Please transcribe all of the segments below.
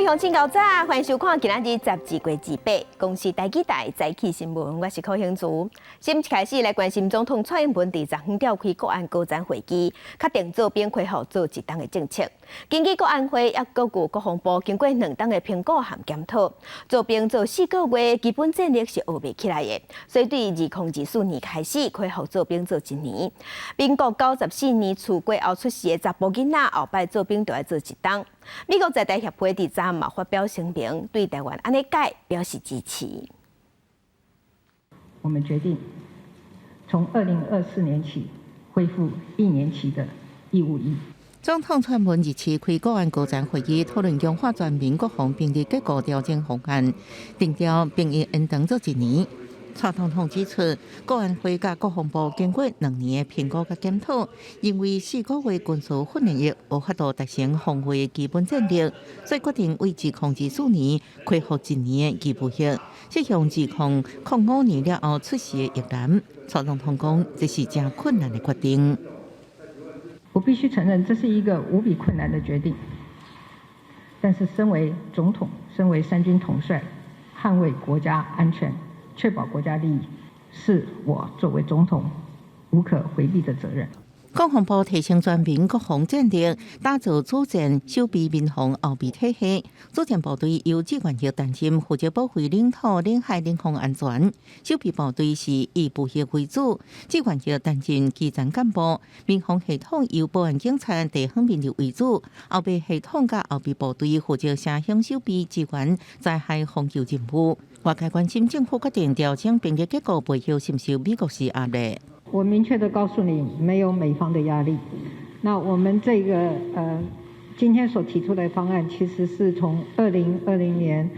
位鄉親𠢕早，歡迎收看今仔日12月28公視台語台早起新聞，我是柯興竹。先一開始來關心總統蔡英文佇昨昏召開國安高層會議，確定做兵恢復做一冬的政策。根據國安會抑閣有國防部經過兩冬的評估和檢討，做兵做四個月基本戰力是學袂起來的，所以對2024年開始恢復做兵做一年。民國94年捌過後出世的查埔囡仔，後擺做兵就愛做一冬。美國在台協會佇昨嘛發表聲明，對台灣按呢改表示支持。我們決定從2024年起恢復一年期的義務役。總統蔡英文日前開國安高層會議，討論強化全民國防兵力結構調整方案，定調兵役延長做一年。蔡總統指出，國安會佮國防部經過2年的評估佮檢討，認為四個月軍事訓練役無法度達成防衛基本戰力，所以決定為2024年恢復一年的義務役，適用2005年了後出世的役男。蔡總統講，這是誠困難的決定。我必須承認，這是一個無比困難的決定。但是，身為總統，身為三軍統帥，捍衛國家安全，確保國家利益，是我作為總統無可迴避的責任。國防部提升全民國防戰力，打造主戰守備民防後備體系。主戰部隊由志願役擔任，負責保衛領土、領海、領空安全；守備部隊是以部役為主，志願役擔任基層幹部。民防系統由保安警察、地方民力為主，後備系統佮後備部隊負責城鄉守備、支援災害防救任務。外界關心政府決定調整兵役結構背後是毋是有美國施壓力？我明確的告訴你，沒有美方的壓力。那我們這個今天所提出的方案，其實是從2020年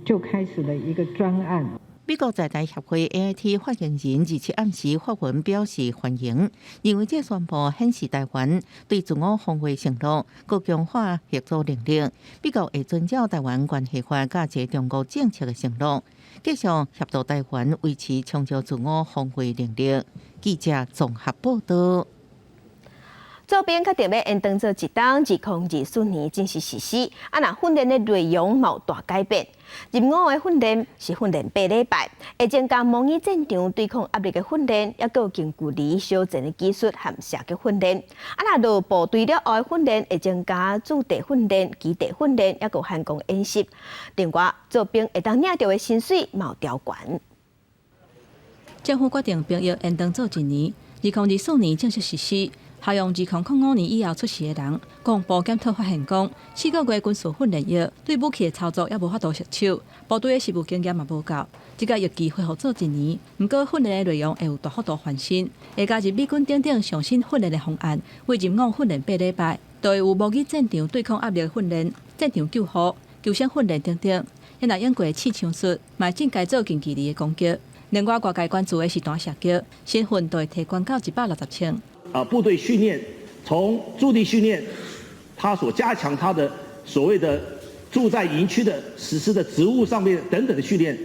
就開始的一個專案。美國在台協會 AIT 發言人日七暗時發文表示歡迎，認為這宣布顯示台灣對自我防衛承諾，閣強化協作能力，美國會遵照台灣關係法佮一個中國政策的承諾，繼續協助台灣維持充足自我防衛能力。記者綜合報道。做兵確定欲延長做一冬，2024年正式實施。啊，若訓練的內容嘛有大改變。入伍的訓練是訓練8禮拜，會增加模擬戰場對抗壓力的訓練，抑閣有近距離小戰的技術和射擊訓練。啊，若落部隊了後的訓練會增加駐地訓練、基地訓練，抑閣有漢光演習。另外，做兵會當領著的薪水嘛有調懸。政府決定兵役延長做一年，2024年正式實施。適用2005年以後出世的人，國防部檢討發現講，四個月軍事訓練役對武器的操作猶無法度熟手，部隊的實務經驗嘛無夠。這個役期恢復做一年，毋過訓練的內容會有大幅度翻新，會加入美軍等等上新訓練的方案，為入伍訓練八禮拜，就會有模擬戰場對抗壓力訓練、戰場救護、求生訓練等等。若用過刺槍術，嘛會進階做近距離的攻擊。另外，外界關注的是彈射擊，新訓就會提懸到160槍。啊，部隊訓練從駐地訓練，他所加強他的所謂的駐在營區的實施的職務上面等等的訓練，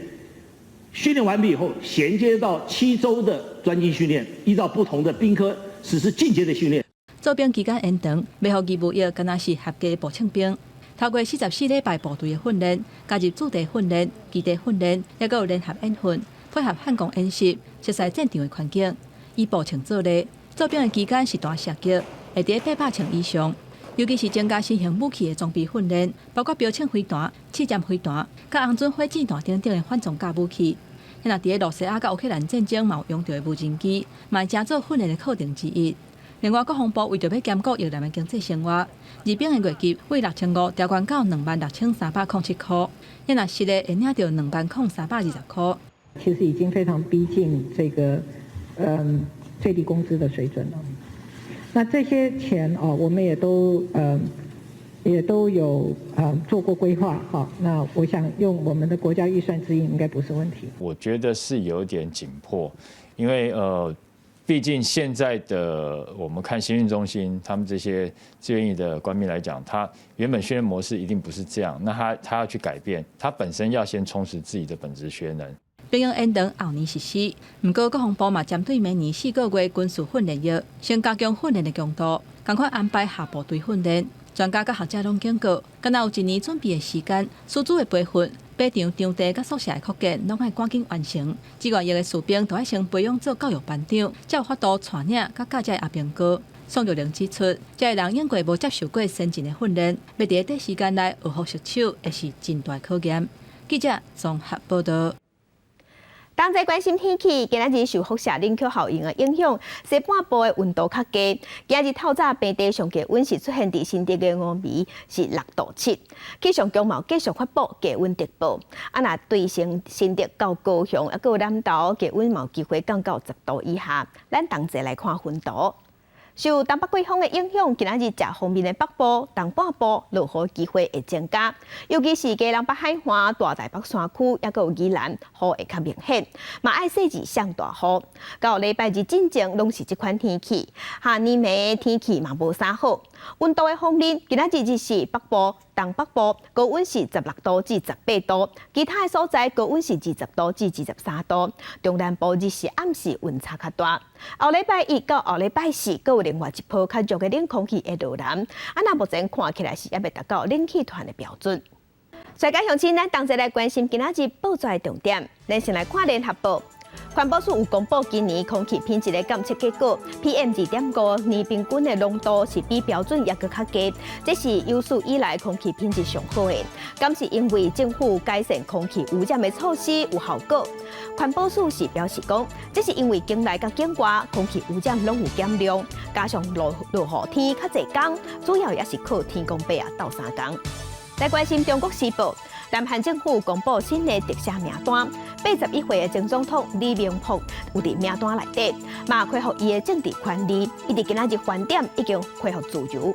訓練完畢以後，銜接到7周的專精訓練，依照不同的兵科實施進階的訓練。做兵期間延長，欲予義務役敢若是合格步槍兵，透過44禮拜部隊的訓練，加入駐地訓練、基地訓練，抑閣有聯合演訓，配合漢光演習，熟悉戰場的環境。以步槍做例，做兵的期間是彈射擊，會佇800槍以上，尤其是增加新型武器的裝備訓練，包括標槍飛彈、刺針飛彈、佮紅準火箭彈等等的反裝甲武器。若佇咧羅西亞佮烏克蘭戰爭嘛有用著的無人機，嘛會成做訓練的課程之一。另外，國防部為著欲兼顧役男的經濟生活，二兵的月給為6500調懸到26,307箍，若實的會領著20,320箍。其實已經非常逼近這個最低工資的水準了。那這些錢哦，我們也都有做過規劃哈。那我想用我們的國家預算支應應該不是問題。我覺得是有點緊迫，因為畢竟現在的我們看新訓中心，他們這些志願役的官兵來講，他原本訓練模式一定不是這樣，那他要去改變，他本身要先充實自己的本職學能。兵役延長後年實施，毋過國防部嘛針對明年四個月軍事訓練役，先加強訓練的強度，仝款安排下部隊訓練。專家佮學者攏警告，敢若有一年準備的時間，師資的培訓、靶場場地佮宿舍的擴建，攏愛趕緊完成。志願役的士兵就愛先培養做教育班長，才有法度帶領佮教這的阿兵哥。宋玉玲指出，這个人應過無接受過先進的訓練，欲佇短時間內學會熟手，會是真大考驗。記者綜合報道。同齊關心天氣，今仔日受輻射冷卻效應的影響，西半部的溫度較低。今日透早平地上低溫是出現佇新竹的五味是6度7，氣象局嘛繼續發布低溫特報。啊，若對新竹到高雄，抑閣有南投，低溫嘛有機會降到10度以下。咱同齊來看雲圖。受東北季風的影響，今仔日食方面的北部、東半部落雨機會會增加，尤其是基隆北海岸、大台北山區，抑閣有宜蘭，雨會較明顯，嘛愛細緻上大雨。到禮拜日進前攏是這款天氣，下暝暝天氣嘛無啥好。溫度的方面，今仔日日時北部、東北部高溫是16度至18度，其他的所在高溫是20度至23度。中南部日時暗時溫差較大。後禮拜一到後禮拜四，閣有另外一波較弱的冷空氣會落南。啊，那目前看起來是猶未達到冷氣團的標準。世界鄉親，咱同齊來關心今仔日報紙的重點。咱先來看聯合報。環保署有公布今年空氣品質的監測結果，PM 2.5年平均的濃度是比標準猶閣較低，這是有史以來空氣品質上好的。敢是因為政府改善空氣污染的措施有效果？環保署是表示講，這是因為境內佮境外空氣污染攏有減量，加上落落雨天較濟工，主要也是靠天公伯仔鬥相共。來關心中國時報，南韓政府公布新的特赦名單，81歲的前總統李明博有佇名單內底，嘛恢復伊的政治權利，伊佇今仔日飯點已經恢復自由。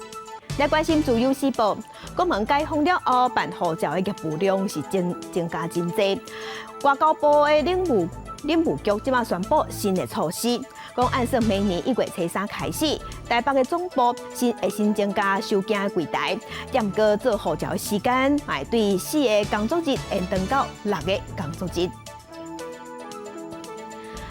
來關心自由時報，國門解封了後，辦護照的業務量是增加真濟。外交部的領務局這馬宣布新的措施，講按算明年1月初3開始，台北的總部會新增加收件的櫃台，毋過做護照的時間，會對4個工作日延長到6個工作日。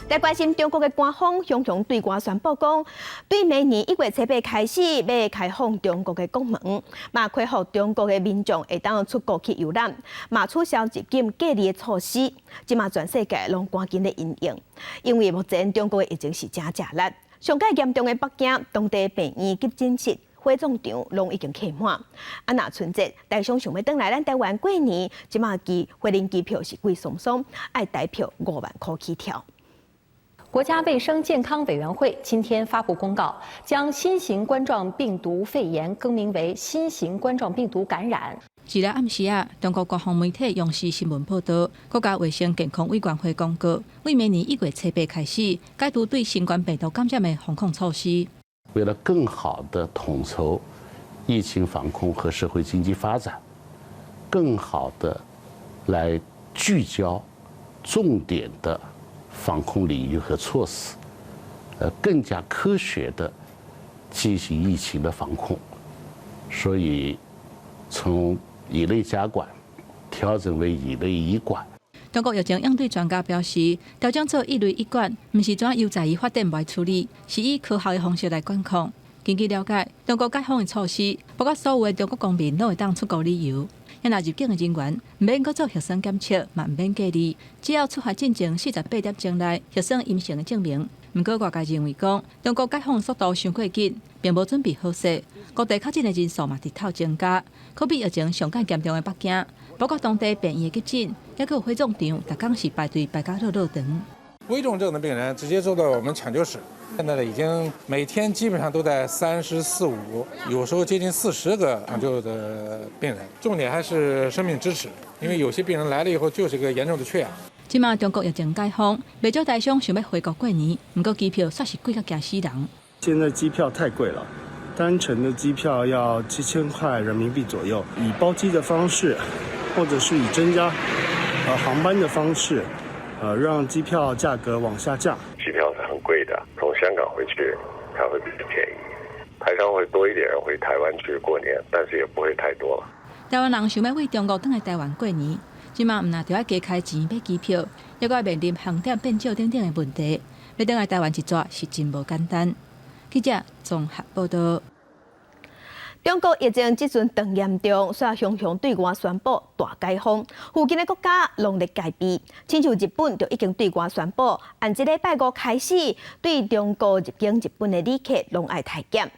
來關心中國的官方，雄雄對外宣布講，對明年1月初8開始，欲開放中國的國門，嘛開放中國的民眾會當出國去遊覽，嘛取消入境隔離的措施。這馬全世界攏趕緊咧因應，因為目前中國的疫情是誠食力，上蓋嚴重的北京，當地病院急診室、火葬場攏已經客滿。啊，若春節台商想欲轉來咱台灣過年，這馬飛輪機票是貴桑桑，愛台票5萬箍起跳。國家衛生健康委員會今天發布公告，將新型冠狀病毒肺炎更名為新型冠狀病毒感染。一日暗時啊，中國官方媒體央視新聞報道，國家衛生健康委員會公告，為明年1月初8開始，解除對新冠病毒感染的防控措施。為了更好地統籌疫情防控和社會經濟發展，更好地來聚焦重點的防控領域和措施，更加科學的進行疫情的防控，所以從乙類甲管調整為乙類乙管。中國疫情應對專家表示，調整做乙類乙管，毋是怎優在於發展來處理，是以科學的方式來管控。根據了解，中國解封的措施，包括所有的中國公民攏會當出國旅遊。若入境的人員，毋免閣做核酸檢測，嘛毋免隔離，只要出發進前48點鐘內核酸陰性的證明。毋過外界認為講，中國解封速度傷過緊，並無準備好勢，各地確診的人數嘛直透增加，可比疫情上蓋嚴重的北京，包括當地病院的急診，抑閣有火葬場，逐工是排隊排甲落落長。危重症的病人直接送到我們搶救室，現在呢已經每天基本上都在三十四五，有時候接近40個搶救的病人。重點還是生命支持，因為有些病人來了以後就是個嚴重的缺氧。這馬中國疫情解封，袂少台商想欲回國過年，毋過機票煞是貴甲驚死人。現在機票太貴了，單程的機票要7000塊人民幣左右。以包機的方式，或者是以增加航班的方式，讓機票價格往下降。機票是很貴的，從香港回去才會比較便宜。台商會多一點人回台灣去過年，但是也不會太多了。台灣人想欲對中國轉來台灣過年，這馬毋但著愛加開錢買機票，抑閣愛面臨航點變少等等的問題。欲轉來台灣一逝是真無簡單。記者綜合報道。中國疫情這陣當嚴重，所以雄雄對外宣布大解封，附近的國家攏咧戒備，親像日本就已經對外宣布，按這禮拜五開始，對中國入境日本的旅客攏愛篩檢。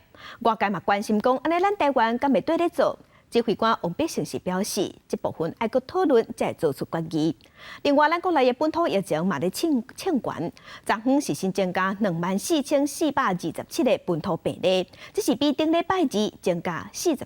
外界嘛關心講，按呢咱台灣敢會綴咧做？指揮官王必勝是表示，這部分愛閣討論才會做出決議。另外，咱國內的本土疫情嘛咧衝衝懸，昨昏是新增加24,427個本土病例，這是比頂禮拜二增加43%。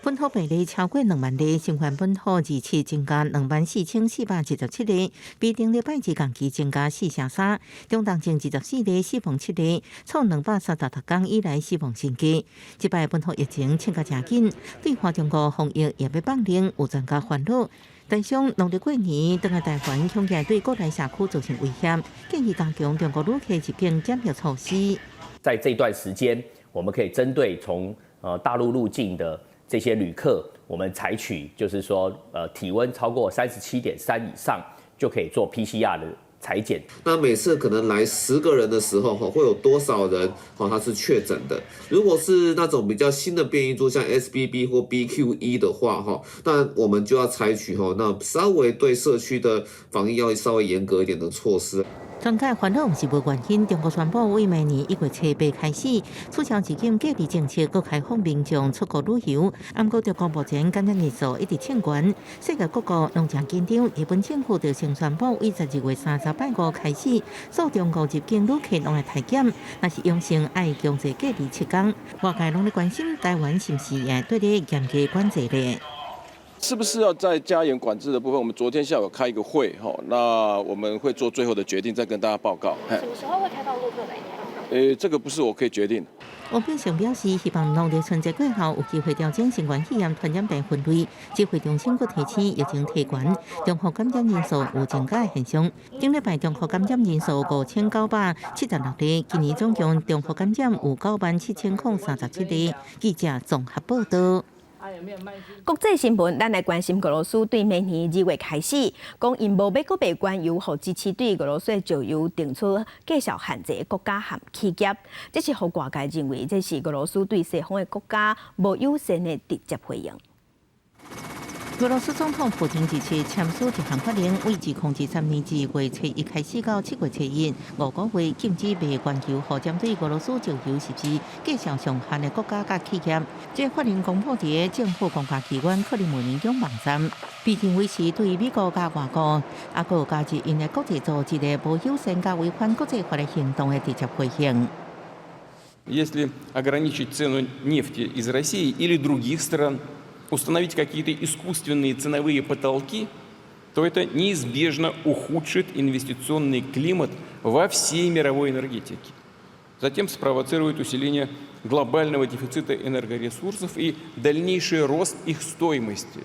本土病例超過2萬例，新冠本土二次增加24,427例，比頂禮拜二同期增加4成3。中重症24例，死亡7例，創236天以來死亡新低。這擺本土疫情衝甲誠緊，對中國防疫也欲放令，有專家煩惱。台商農曆過年轉來台灣，恐驚對國內社區造成威脅，建議加強中國旅客入境檢疫措施。在這段時間，我們可以針對從大陸入境的這些旅客，我們採取就是說，體溫超過37.3以上就可以做 PCR 的採檢。那每次可能來10個人的時候，會有多少人他是確診的？如果是那種比較新的變異株，像 XBB 或 BQ.1的話，那我們就要採取那稍微對社區的防疫要稍微嚴格一點的措施。專家煩惱毋是無原因，中國宣布為明年1月7日開始取消入境隔離政策，閣開放民眾出國旅遊。毋過中國目前感染人數一直衝懸，世界各國攏誠緊張。日本政府就先宣布，為12月30拜五開始，所有中國入境旅客攏愛篩檢，若是陽性愛強制隔離7天。外界攏咧關心台灣是毋是也綴咧嚴格管制咧？是不是要再加嚴管制的部分？我們昨天下午開一個會，那我們會做最後的決定，再跟大家報告。什麼時候會開放陸客來台？這個不是我可以決定。王必勝表示，希望農曆春節過後有機會調整新冠肺炎傳染病分類。指揮中心閣提醒疫情提懸，中國感染人數有增加的現象。頂禮拜中國感染人數5,976例，今年總共中國感染有97,037例。記者綜合報道。國際新聞，咱來關心俄羅斯對明年2月開始，講𪜶無欲閣賣原油，予支持對俄羅斯石油定出價數限制的國家和企業，這是予外界認為這是俄羅斯對西方的國家無友善的直接回應。俄羅斯總統普丁這次簽署一項法令，為2023年2月初一開始到7月初一，5個月禁止賣原油予針對俄羅斯石油實施價數上限的國家佮企業。這法令公布佇政府公家機關克里姆林宮網站，被認為是對美國佮外國，猶閣有加入𪜶的國際組織的無友善佮違反國際法的行動的直接回應。 Если ограничить цену нефти из России или других стран, установить какие-то искусственные ценовые потолки, то это неизбежно ухудшит инвестиционный климат во всей мировой энергетике. Затем спровоцирует усиление глобального дефицита энергоресурсов и дальнейший рост их стоимости.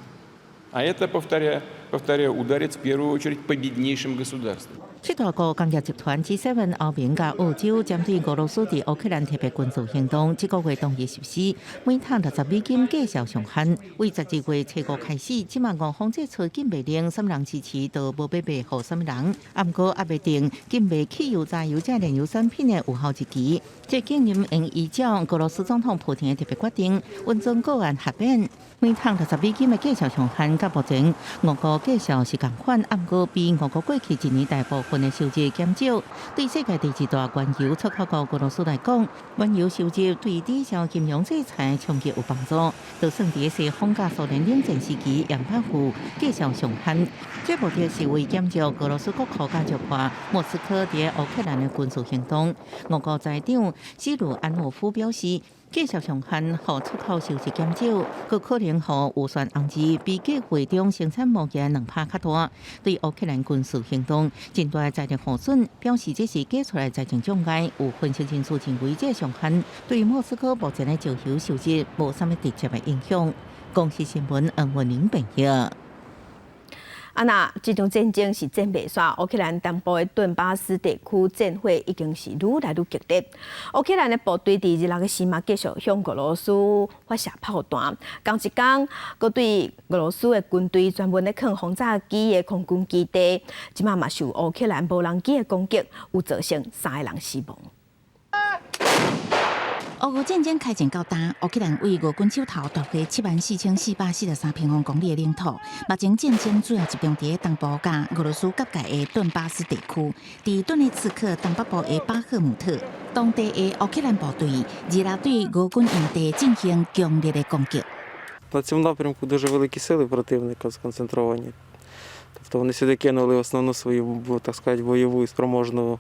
А это, повторяю, повторяю, ударит в первую очередь по беднейшим государствам. 七大國工業集團 G7 歐盟佮澳洲針對俄羅斯佇烏克蘭特別軍事行動，這個月同意實施每桶60美金價數上限。為12月初五開始，這馬俄方祭出禁賣令，啥物人支持就無欲賣予啥物人。毋過猶未定禁賣汽油、柴油這煉油產品的有效日期。這竟然會依照俄羅斯總統普丁的特別決定，允准個案豁免。每桶60美金的價數上限，佮目前俄國價數是仝款，毋過比俄國過去一年大部分的收入減少。對世界第二大原油出口國俄羅斯來講，原油收入對抵消金融制裁衝擊有幫助。就算佇西方佮蘇聯冷戰時期，也捌有價數上限。這目的是為減少俄羅斯國庫佮弱化莫斯科佇烏克蘭的軍事行動。俄國財長西魯安諾夫表示，價數上限予出口收入減少，閣可能予預算紅字比計劃中生產物件2%較大。對烏克蘭軍事行動真大財政耗損，表示這是假出來財政障礙。有分析人士認為，這上限對莫斯科目前的石油收入無啥物直接的影響。公視新聞黃文玲編譯。啊，那這場戰爭是戰袂煞，烏克蘭東部的頓巴斯地區戰火已經是愈來愈激烈。烏克蘭的部隊佇26日時嘛繼續向俄羅斯發射炮彈，仝一工，閣對俄羅斯的軍隊專門咧囥轟炸機的空軍基地，這馬嘛受烏克蘭無人機的攻擊，有造成三個人死亡。俄烏戰爭開戰到今，烏克蘭對俄軍手頭奪回74,443平方公里的領土。目前戰爭主要集中佇東部佮俄羅斯結界的頓巴斯地區，佇頓涅茨克東北部的巴赫姆特，當地的烏克蘭部隊二日對俄軍營地進行強烈的攻擊。 На цьому напрямку дуже великі сили противника сконцентровані. Тобто вони сюди кинули основну свою, так сказать, бойову і спроможну,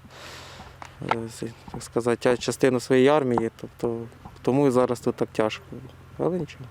так сказать, частину своєї армії. Тобто, тому і зараз тут так тяжко. Але нічого.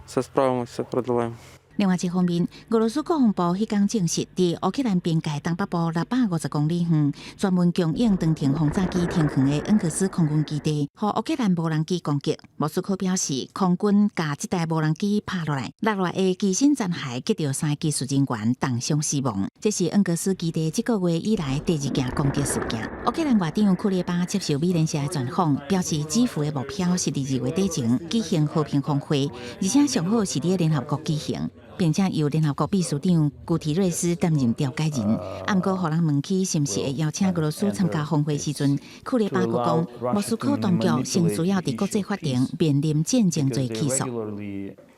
Все справимося, все продолаємо. 另外一方面，俄羅斯國防部彼工證實，佇烏克蘭邊界東北部650公里遠，專門供應長程轟炸機停航的恩格斯空軍基地，予烏克蘭無人機攻擊。莫斯科表示，空軍共這台無人機拍落來，落來的機身殘骸擊著三个技術人員重傷死亡。這是恩格斯基地這個月以來第二件攻擊事件。烏克蘭外長庫列巴接受美聯社的專訪，表示基輔的目標是佇2月底前舉行和平峰會，而且上好是佇聯合國舉行。並且由聯合國秘書長古提瑞斯擔任調解人。啊，毋過，予人問起是毋是會邀請俄羅斯參加峰會時陣，庫列巴閣講，莫斯科當局先需要佇國際法庭面臨戰爭罪起訴。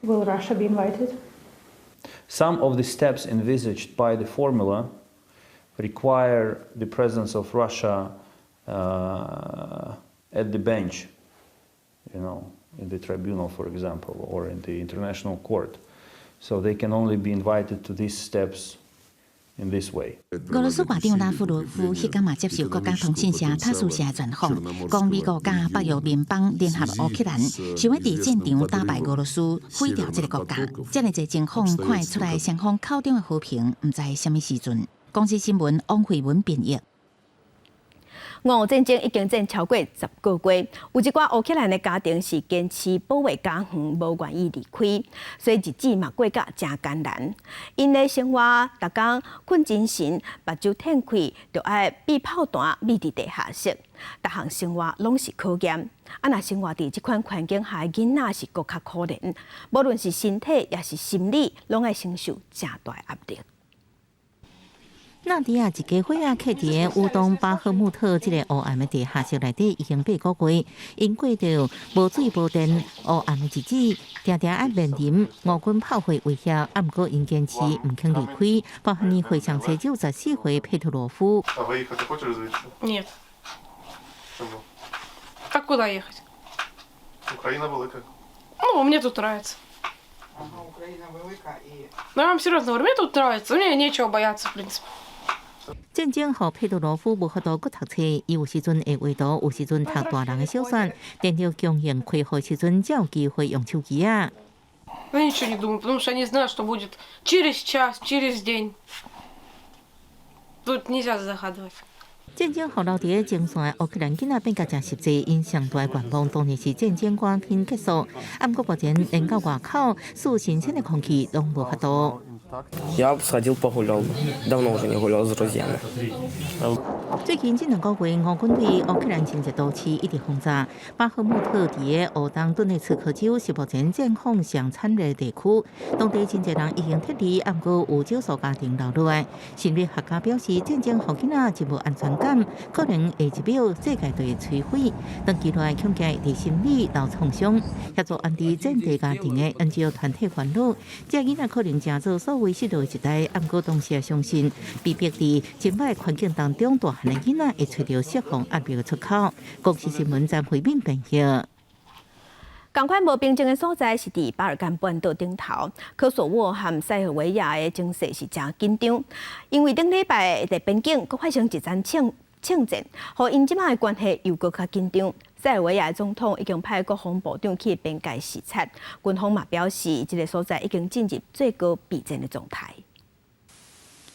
Will Russia be invited? Some of the steps envisaged by the formula require the presence of Russia at the bench, in the tribunal, for example, or in the international court. So they can only be invited to these steps in this way. 俄羅斯外長拉夫羅夫彼工嘛接受國家通訊社塔斯社的專訪，講美國佮北約盟邦聯合烏克蘭，想欲佇戰場打敗俄羅斯，毀掉這個國家。遮爾濟情況看會出來，雙方口中的和平，毋知啥物時陣。公視新聞王慧文編譯。俄烏戰爭已經戰超過10個月，有一寡烏克蘭的家庭是堅持保衛家園，無願意離開，所以日子嘛過甲誠艱難。𪜶的生活逐工睏精神，目睭褪開，就愛避炮彈，匿佇地下室，逐項生活攏是考驗。啊，若生活佇這款環境下的囡仔是閣較可憐，無論是身體抑是心理，攏愛承受誠大壓力。納迪亞一家伙仔徛佇烏東巴赫穆特這個黑暗的地下室內底，已經8個月，𪜶過著無水無電黑暗的日子，定定愛面臨俄軍炮火威脅，啊，毋過𪜶堅持毋肯離開。包含伊會上94歲佩特羅夫。 Нет. А куда ехать? Україна велика. Ну, мне тут нравится. Ага, Україна велика і. Ну, я вам серьезно говорю, мне тут нравится, мне нечего бояться, в принципе. 戰爭予佩特羅夫無法度閣讀冊，伊有時陣會畫圖，有時陣讀大人的小說，電腦強行開放時陣，才有機會用手機仔。 Я ничего не думаю, потому что я не знаю, что будет через час, через день. Тут нельзя загадывать. 戰爭予留佇前線的烏克蘭囡仔變甲誠實際，𪜶上大的願望當然是戰爭趕緊結束。啊，毋過目前連到外口吸新鮮的空氣攏無法度。 Я б сходил погулял. Давно уже не гулял с друзьями. 最近這2個月，俄軍對烏克蘭真濟都市一直轟炸。巴赫穆特佇個烏東頓涅茨克州是目前戰況上慘烈的地區，當地真濟人已經撤離，毋過有少數家庭留落來。心理學家表示，戰爭予囡仔真無安全感，可能下一秒世界就會摧毀。長期來恐驚會佇心理留創傷。協助安置戰地家庭的 NGO 團體煩惱，這囡仔可能成做所謂失落的一代，毋過同時也相信，被迫佇真歹環境當中大漢的囡仔會揣著釋放壓力的出口。公視新聞張惠敏編譯。仝款無平靜的所在是佇巴爾幹半島頂頭，科索沃和塞爾維亞的情勢是誠緊張，因為頂禮拜佇邊境閣發生一場槍槍戰，予𪜶這擺的關係又閣較緊張。塞爾維亞總統已經派國防部長去邊界視察，軍方嘛表示，這个所在已經進入最高備戰的狀態。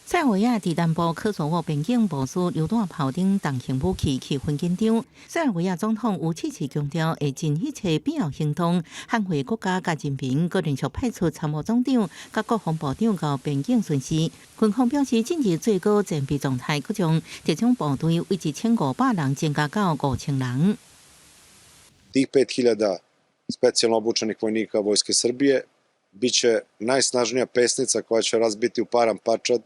塞爾維亞佇南部科索沃邊境部署榴彈炮等重型武器，氣氛緊張。塞爾維亞總統烏契奇強調，會盡一切必要行動，捍衛國家佮人民，閣連續派出參謀總長佮國防部長到邊境巡視。軍方表示，進入最高戰備狀態，閣將特種部隊為1500人增加到5000人。 Tih 5000 specijalno obučenih vojnika Vojske Srbije biće najsnažnija pesnica koja će razbiti u param parčad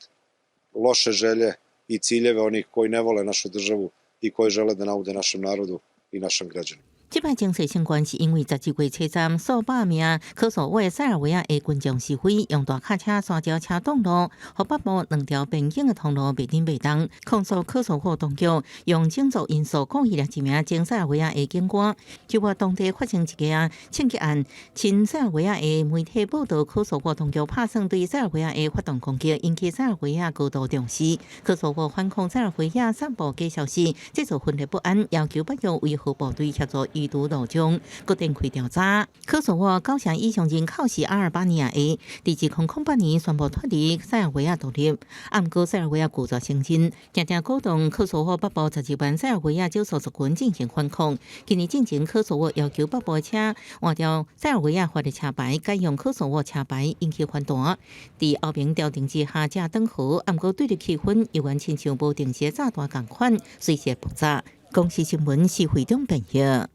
loše želje i ciljeve onih koji ne vole našu državu i koji žele da naude našem narodu i našem građaninu. 這擺情勢升懸是因為12月初三，數百名科索沃塞爾維亞的群眾示威，用大卡車、沙石車擋路，予北部兩條邊境的通路袂振袂動，控訴科索沃當局用種族因素故意掠一名前塞爾維亞的警官。就話當地發生一個槍擊案，親塞爾維亞的媒體報道，科索沃當局拍算對塞爾維亞的發動攻擊，引起塞爾維亞高度重視。科索沃反控塞爾維亞散布假消息，製造分裂不安，要求北約維和部隊協助移除路障，閣展開調查。科索沃九成以上人口是阿爾巴尼亞裔，佇2008年宣布脫離塞爾維亞獨立，毋過塞爾維亞拒絕承認，定定鼓動科索沃北部12萬塞爾維亞少數族群進行反抗。今年進前，科索沃要求北部的車換掉塞爾維亞發的車牌，改用科索沃車牌，引起反彈。佇歐盟調停之下，才轉和，毋過對立氣氛猶原親像無定時炸彈仝款，隨時爆炸。公視新聞是會長編譯。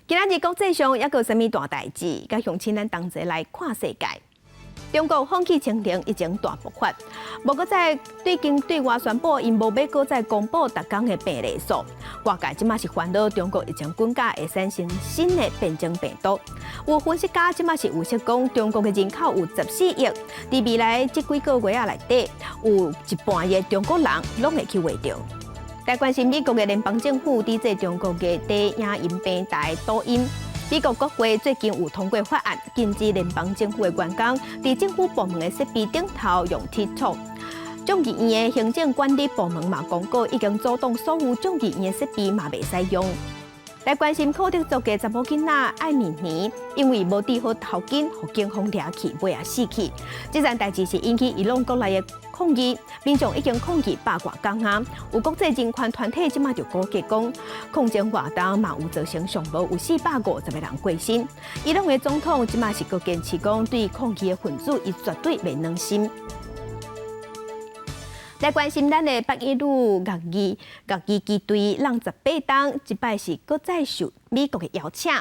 今仔日國際上猶閣有啥物大代誌？佮鄉親咱同齊來看世界。中國放棄清零，疫情大爆發，無閣再對經對外宣布，𪜶無欲閣再公布逐工的病例數。外界這馬是煩惱中國疫情滾價會產生新的變種病毒。有分析家這馬是預測講，中國的人口有14億，佇未來這幾個月仔內底，有一半的中國人攏會去穢著。來關心美國的聯邦政府抵制中國的短影音平台抖音。美國國會最近有通過法案，禁止聯邦政府的員工佇政府部門的設備頂頭用 TikTok。眾議院的行政管理部門嘛公告，已經阻擋所有眾議院的設備嘛袂使用。來關心庫德族的查某囡仔艾米尼，因為無戴好頭巾，予警方掠去，尾仔死去。這件代誌是引起伊朗國內的抗議，民眾已經抗議百外工啊！有國際人權團體這馬就估計講，抗爭活動嘛有造成上無有450個人過身。伊朗的總統這馬是閣堅持講，對抗議的分子，伊絕對袂軟心。來關心咱的北一女樂藝旗隊櫳18冬，這擺是閣再受美國的邀請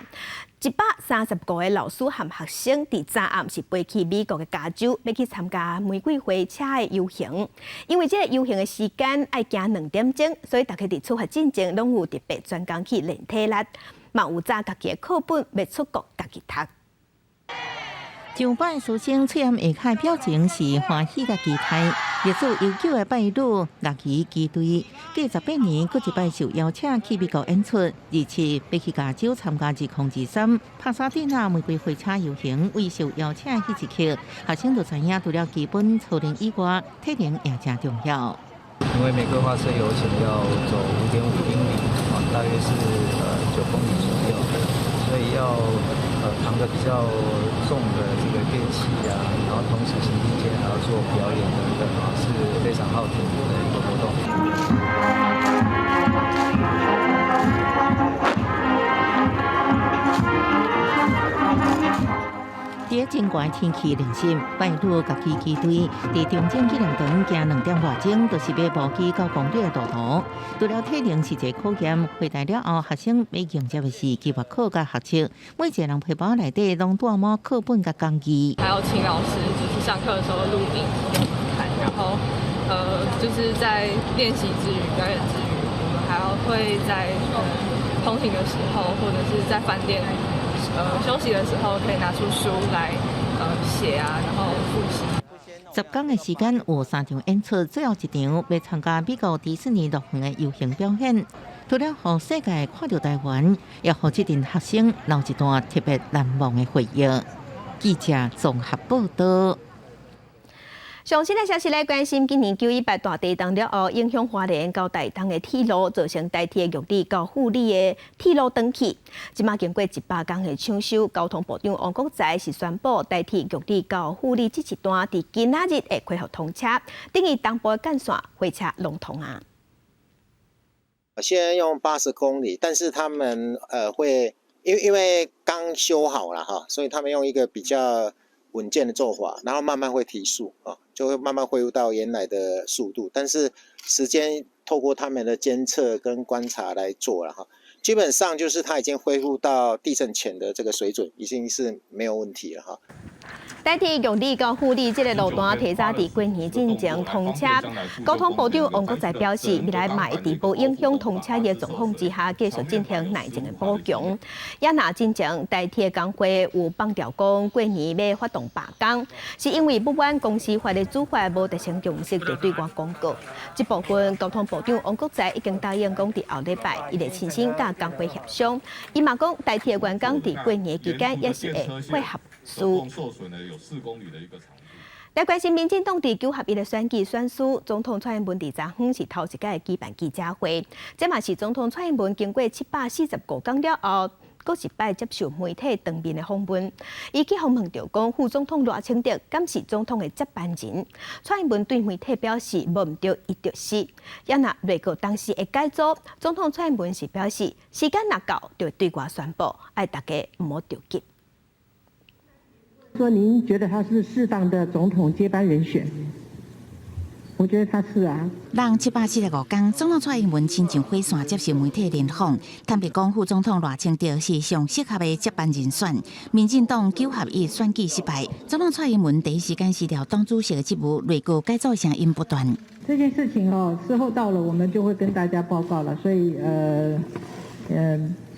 ，135個老師和學生佇昨暗是飛去美國的加州，欲去參加玫瑰花車的遊行。因為這個遊行的時間愛行2點鐘，所以大家佇出發進前攏有特別專工去練體力，嘛有紮家己的課本，欲出國家己讀。上擺師生喙罨下跤表情是歡喜佮期待。歷史悠久的北一女樂藝旗隊，隔18年閣一擺受邀請去美國演出，而且欲去加州參加2023帕薩蒂納玫瑰花車遊行。為受邀請彼一刻，學生就知影除了基本操練以外，體能也誠重要。因為玫瑰花車遊行要走5.5英里，啊，大約是9公里左右，所以要扛個比較重的這個樂器啊，然後同時行進間還要做表演等等啊，是非常耗體力的一個活動。佇真寒天氣練習，北一女家己旗隊佇中正紀念堂行2點外鐘，就是欲步機9公里的路途。除了體能是一個考驗，回台了後，學生欲迎接的是期末考佮學測。每一個人皮包內底攏帶滿課本佮講義。還要請老師，就是上課的時候錄影給我們看，然後，就是在練習之餘、表演之餘，我們還要會在通勤的時候，或者是在飯店。休息的時候可以拿出書來，寫啊，然後複習。10天的時間有三場演出，最後一場欲參加美國迪士尼樂園的遊行表演。除了予世界看著台灣，也予這陣學生留一段特別難忘的回憶。記者綜合報道。上新的消息來關心，今年9·18大地震了後，影響花蓮到台東的鐵路，造成台鐵玉里到富里的鐵路斷去。這馬經過100天的搶修，交通部長王國材是宣布，台鐵玉里到富里這一段，佇今仔日會恢復通車，等於東部的幹線火車攏通啊。先用80公里，但是他們會因為剛修好了哈，所以他們用一個比較穩健的做法，然後慢慢會提速啊，就會慢慢恢復到原來的速度。但是時間透過他們的監測跟觀察來做了哈，基本上就是它已經恢復到地震前的這個水準，已經是沒有問題了哈。台鐵玉里到富里這个路段提早佇過年進前通車，交通部長王國材表示，未來嘛會佇無影響通車的狀況之下，繼續進行內政的補強。也若進前台鐵工會有放調講過年欲發動罷工，是因為不滿公司法的處罰無達成共識，就對外公告。這部分交通部長王國材已經答應講，佇後禮拜伊會親身佮工會協商。伊嘛講，台鐵員工佇過年期間也是會配合。來關心民進黨佇九合一的選舉選輸，總統蔡英文佇昨昏是頭一擺舉辦記者會，這嘛是總統蔡英文經過745天了後，閣一擺接受媒體當面的訪問。伊去訪問著講，副總統賴清德敢是總統的接班人。蔡英文對媒體表示，無毋著伊就是。也若內閣當時會改組，總統蔡英文是表示，時間若到，就對外宣布，愛大家毋好著急。說您覺得他是適當的總統接班人選？我覺得他是啊。人745天，總統蔡英文親上火線接受媒體聯訪，坦白講，副總統賴清德是上適合的接班人選。民進黨九合一選舉失敗，總統蔡英文第一時間辭掉黨主席的職務，內閣改組聲音不斷。這件事情哦，時候到了，我們就會跟大家報告了，所以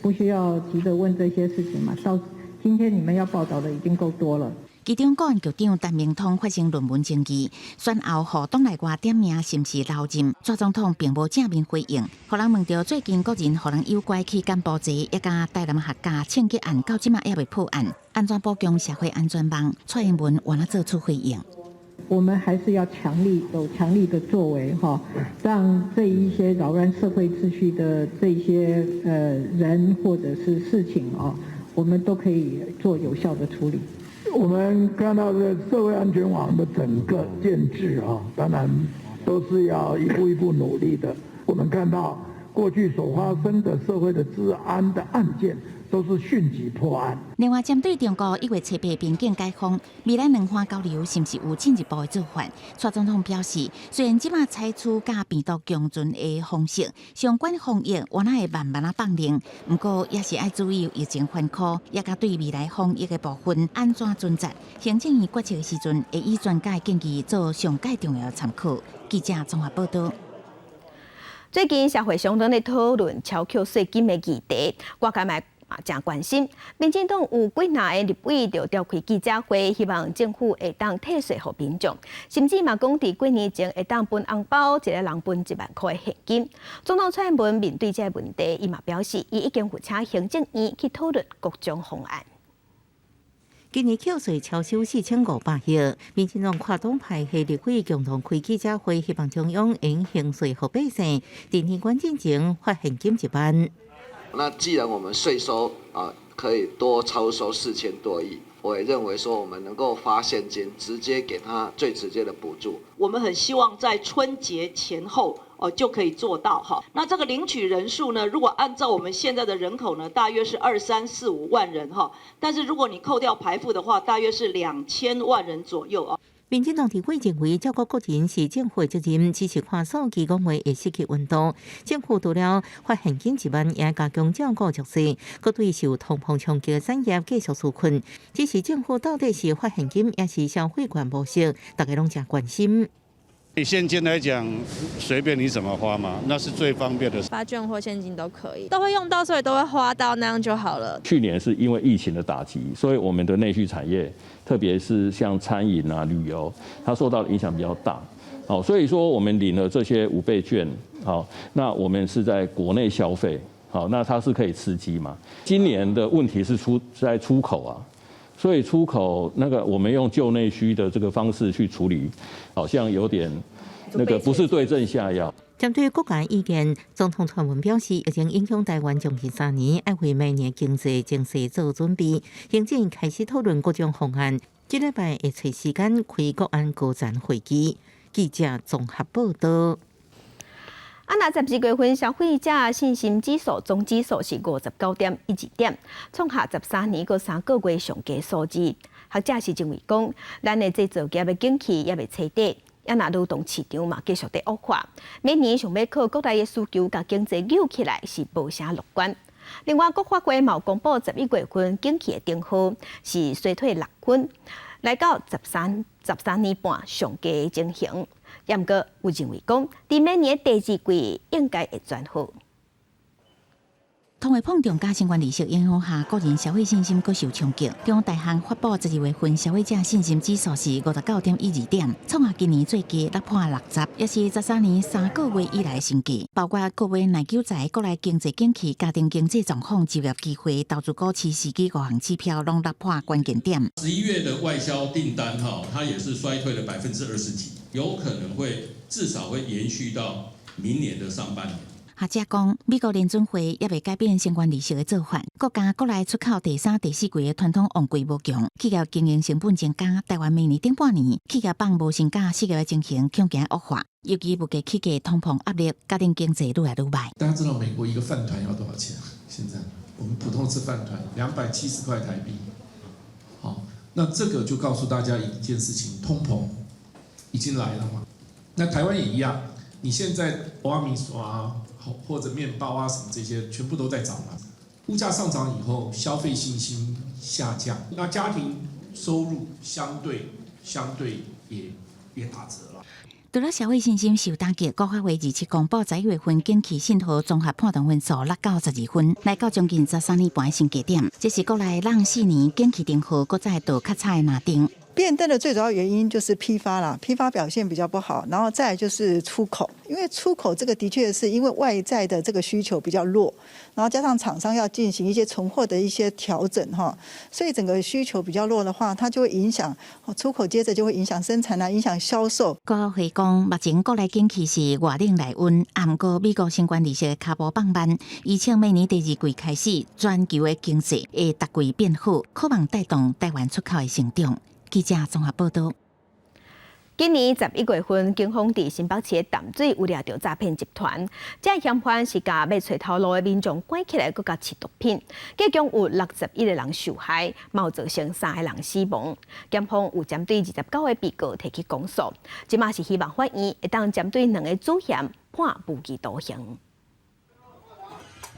不需要急着問這些事情嘛。到今天你們要報道的已經夠多了。其中，國安局長陳明通發生論文爭議，選後予黨內外點名是毋是留任，蔡總統並無正面回應。予人問著最近國人予人誘拐去柬埔寨，一家台南客家槍擊案到這馬猶未破案，按怎補強社會安全網？蔡英文按怎做出回應？我們還是要強力有強力的作為，哈，讓這一些擾亂社會秩序的這些人或者是事情啊，我們都可以做有效的處理。我們看到的社會安全網的整個建制啊，當然都是要一步一步努力的。我們看到過去所發生的社會的治安的案件，都是迅疾破案。另外，針對中國1月7日邊境解封，未來兩岸交流是毋是有進一步的做法？蔡總統表示，雖然這馬採取佮病毒共存的方式，相關防疫原來會慢慢仔放寬，毋過也是愛注意疫情反覆，也佮對未來防疫的部分按怎準則。行政院決策的時陣，會以專家的建議做上蓋重要參考。記者綜合報道。最近社會上攏咧討論超扣稅金的議題，外界嘛誠關心。民進黨有幾若个立委就召開記者會，希望政府會當退稅予民眾，甚至嘛講佇過年前會當分紅包，一個人分1萬塊的現金。總統蔡英文面對這个問題，伊嘛表示，伊已經有請行政院去討論各種方案。今年扣稅超收4500億，民進黨跨黨派系立委共同開記者會，希望中央應減稅予百姓，佇年關進前發現金1萬。那既然我們稅收啊可以多超收4000多億，我也認為說我們能夠發現金，直接給他最直接的補助。我們很希望在春節前後哦就可以做到哈。那這個領取人數呢，如果按照我們現在的人口呢，大約是二三四五萬人哈。但是如果你扣掉排富的話，大約是2000萬人左右啊。民進黨立委認為，照顧個人是政府的責任，只是看數據講話會失去溫度。政府除了發現金1萬，也加強照顧弱勢，閣對受通膨衝擊的產業繼續紓困。只是政府到底是發現金，抑是消費券模式，大家攏誠關心。以現金來講，隨便你怎麼花嘛，那是最方便的。發券或現金都可以，都會用到，所以都會花到，那樣就好了。去年是因為疫情的打擊，所以我們的內需產業，特別是像餐飲啊、旅遊，它受到的影響比較大。好，所以說我們領了這些5倍券，好，那我們是在國內消費，好，那它是可以刺激嘛。今年的問題是出在出口啊。所以出口那個，我們用救內需的這個方式去處理，好像有點那個不是對症下藥。針對各界意見，總統蔡英文表示，疫情影響台灣將近3年，愛為明年經濟情勢做準備。行政開始討論各種方案，這禮拜會揣時間開國安高層會議。記者綜合報道。啊，若12月份消費者信心指數總指數是59.12點，創下13年閣3個月上低數字。學者是認為講，咱的製造業的景氣猶未徹底，啊，若勞動市場嘛繼續佇惡化，明年想欲靠國內的需求共經濟扭起來是無啥樂觀。另外，國發會嘛公布11月份景氣的燈號是衰退6分。來到13年半上低的情形。毋過有認為講，佇明年第二季應該會轉好。通貨膨脹佮相關利息影響下，個人消費信心閣受衝擊。中大行發布12月份消費者信心指數是59.12點，創下今年最低落破60，也是13年3個月以來新低。包括國內耐久財、國內經濟景氣、家庭經濟狀況、就業機會、投資股市時機五項指標攏落破關鍵點。11月的外銷訂單哈，它也是衰退了20%幾，有可能會至少會延續到明年的上半年。學者講，美國聯準會猶未改變相關利息的做法，國家國內出口第三、第四季的傳統旺季無強，企業經營成本增加。台灣明年頂半年企業放無薪假失業的情形恐驚惡化，尤其物價起價、通膨壓力，家庭經濟愈來愈䆀。大家知道美國一個飯糰要多少錢？現在我們普通吃飯糰270塊台幣。好，那這個就告訴大家一件事情：通膨已經來了嘛。那台灣也一樣，你現在蚵仔麵線啊，或者麵包啊什麼這些，全部都在漲嘛。物價上漲以後，消費信心下降，那家庭收入相對也打折了。除了消費信心受打擊，國發會27公布11月份景氣信號綜合判斷分數落到12分，來到將近13年半的新低點。這是國內攏4年景氣燈號閣再度較差的藍燈。變燈的最主要原因就是批發啦，批發表現比較不好，然後再來就是出口，因為出口這個的確是因為外在的這個需求比較弱，然後加上廠商要進行一些存貨的一些調整哈，所以整個需求比較弱的話，它就會影響出口，接着就會影響生產啊，影響銷售。國發會講，目前國內景氣是外冷內溫，毋過美國相關利息的跤步放慢，預測明年第二季開始，全球的經濟會逐季變好，可望帶動台灣出口的成長。記者綜合報道。今年11月份，警方佇新北市的淡水有掠著詐騙集團，這嫌犯是共欲揣頭路的民眾關起來，閣共飼毒品，結共有61個人受害，嘛有造成三個人死亡。檢方有針對29個被告提起公訴，這馬是希望法院會當針對兩個主嫌判無期徒刑。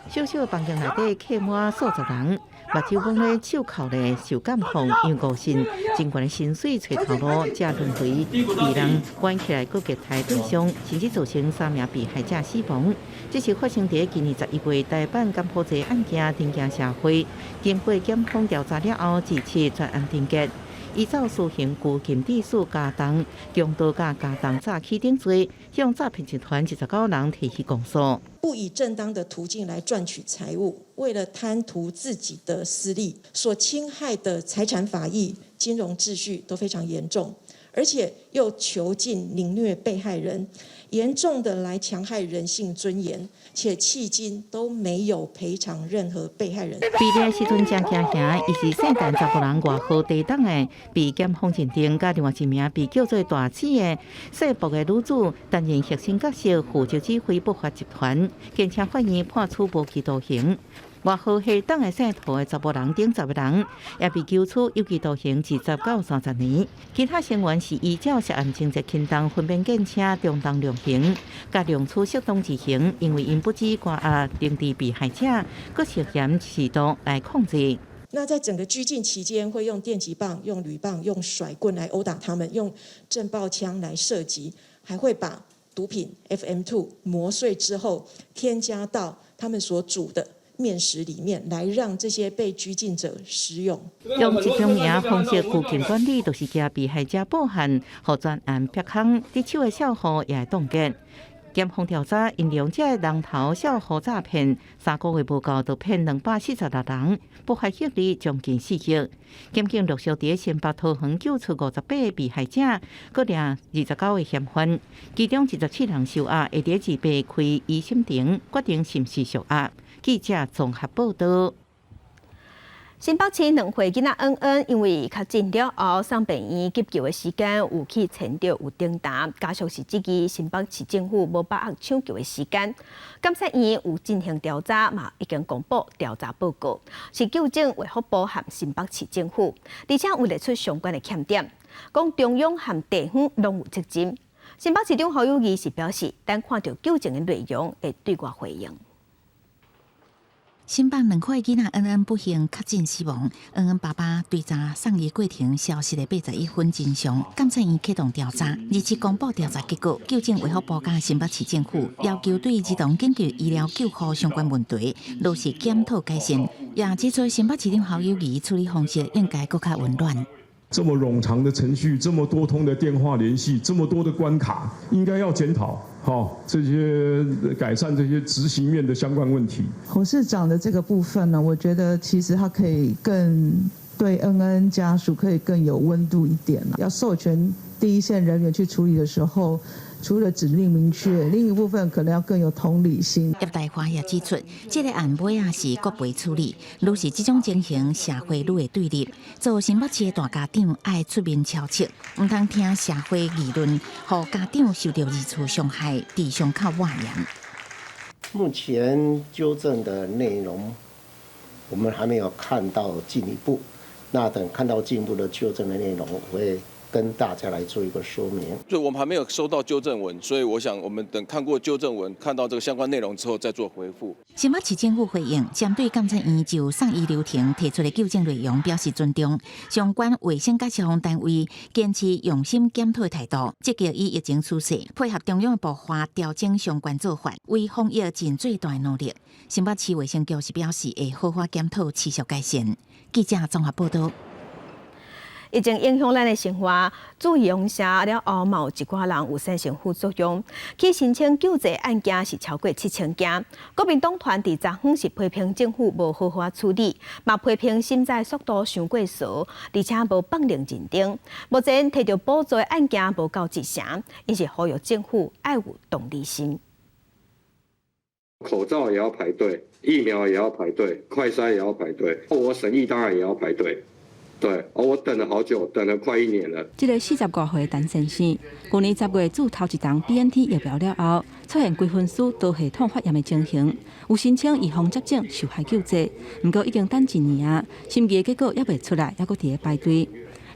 小小的房間內底客滿數十人，目睭攏咧手銬咧受監控，楊國信真懸的薪水揣頭路，才輪迴被人關起來，閣虐待對象，甚至造成三名被害者死亡。這是發生佇今年11月台版柬埔寨案件震驚社會，經過檢方調查了後，至此全案定結。依照私刑拘禁致死加重、強盜佮加重詐欺等罪，向詐騙集團29人提起公訴。不以正當的途徑來賺取財物，為了貪圖自己的私利，所侵害的財產法益、金融秩序都非常嚴重，而且又囚禁凌虐被害人，嚴重的來戕害人性尊嚴，且迄今都沒有賠償任何被害人。被掠時陣誠驚嚇，伊是聖誕查埔人外號地東的，被檢方認定，佮另外一名被叫做大姊的姓朴的女子擔任核心角色，負責指揮不法集團，堅持法院判處無期徒刑。外號黑東的姓涂的查埔人等10個人，也被求處有期徒刑20到30年。其他成員是依照涉案情節輕重，分別減輕中重量刑，佮量處適當之刑，因為𪜶不止關押定置被害者，閣涉嫌試毒來控制。那在整個拘禁期間，會用電擊棒、用鋁棒、用甩棍來毆打他們，用震爆槍來射擊，還會把毒品 FM2 磨碎之後，添加到他們所煮的麵食裡面，來讓這些被拘禁者食用。用這種名方式拘禁管理，就是驚被害者報案，予專案撇空，佇手的賬戶也會凍結。檢方調查，𪜶利用這个人頭帳戶詐騙，3個月無夠就騙246人，不法獲利將近4億。檢警陸續佇新北桃園救出58個被害者，閣掠29個嫌犯，其中27人受押，會佇28開一審庭決定是毋是續押。記者綜合報道。新北市2歲囡仔恩恩，因為確診了後送病院急救的時間有去牽著有頂彈，家屬是質疑新北市政府無把握搶救的時間。監察院有進行調查，嘛已經公布調查報告，是糾正衛福部和新北市政府，而且有列出相關的欠點，講中央和地方攏有責任。新北市長侯友宜是表示，等看著糾正的內容會對外回應。新北2歲囡仔恩恩不幸確診死亡，恩恩爸爸追查送醫過程消失的81分真相，監察院啟動調查，27公布調查結果，糾正衛福部佮新北市政府要求對兒童緊急醫療救護相關問題落實檢討改善，也指出新北市長侯友宜處理方式應該閣較溫暖。這麼冗長的程序，這麼多通的電話聯繫，這麼多的關卡，應該要檢討，好，這些改善這些執行面的相關問題。侯市長的這個部分呢，我覺得其實他可以更對恩恩家屬可以更有溫度一點。要授權第一線人員去處理的時候，除了指令明確，另一部分可能要更有同理心。葉大華也指出，這個案尾仔是國賠處理，愈是這種情形，社會愈會對立。做新北市的大家長愛出面敲尺，毋通聽社會議論，予家長受著二次傷害，佇傷口抹鹽。目前糾正的內容，我們還沒有看到進一步。那等看到進一步的糾正的內容，我會跟大家來做一個說明。就我們還沒有收到糾正文，所以我想我們等看過糾正文，看到這個相關內容之後再做回覆。新北市政府回應，針對監察院就送醫流程提出的糾正內容表示尊重，相關衛生佮消防單位堅持用心檢討的態度，積極以疫情趨勢配合中央的步伐調整相關做法，為防疫盡最大的努力。新北市衛生局是表示會好好檢討，持續改善。記者綜合報道。疫情影響咱的生活，注意用下了後，嘛有一寡人有產生副作用。去申請救濟案件是超過7000件。國民黨團佇昨昏是批評政府無好好處理，嘛批評審查速度傷過趖，而且無放靈認定。目前提著補助的案件無夠一成，𪜶是呼籲政府愛有同理心。口罩也要排隊，疫苗也要排隊，快篩也要排隊，我審議當然也要排隊。對，我等了好久，等了快一年了。這个40外歲陳先生，舊年10月注頭一針 BNT 疫苗了後，出現規身軀多系統發炎的情形，有申請預防接種受害救濟，毋過已經等一年啊，審議的結果猶未出來，猶閣佇咧排隊。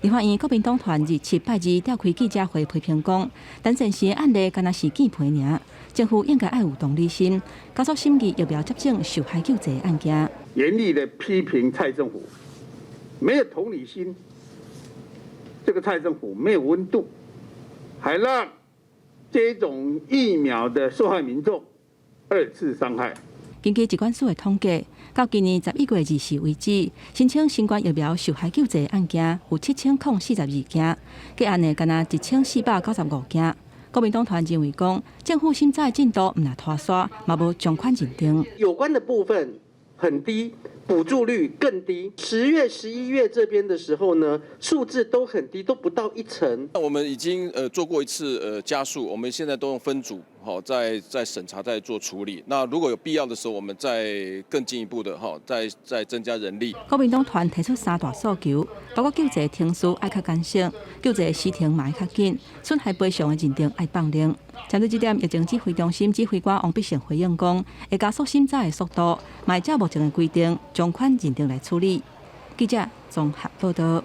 立法院國民黨團27拜二召開記者會批評講，陳先生的案例敢若是見皮爾，政府應該愛有同理心，加速審議疫苗接種受害救濟案件。嚴厲的批評蔡政府沒有同理心，這個蔡政府沒有溫度，還讓這種疫苗的受害民眾二次傷害。根據疾管署的統計，到今年11月24為止，申請新冠疫苗受害救濟案件有7042件，結案的干焦1495件。國民黨團認為講，政府審查的進度毋但拖捾，嘛無從寬認定。有關的部分很低，補助率更低。10月、11月這邊的時候呢，數字都很低，都不到一成。那我們已經做過一次加速，我們現在都用分組，好，在審查，在做處理。那如果有必要的時候，我們再更進一步的哈，再增加人力。國民黨團提出三大訴求，包括救濟程序愛較簡省，救濟時程嘛愛較緊，損害賠償的認定愛放靈。針對這點，疫情指揮中心指揮官王必勝回應講，會加速審查的速度，嘛會照目前的規定，從寬認定來處理。記者綜合報道。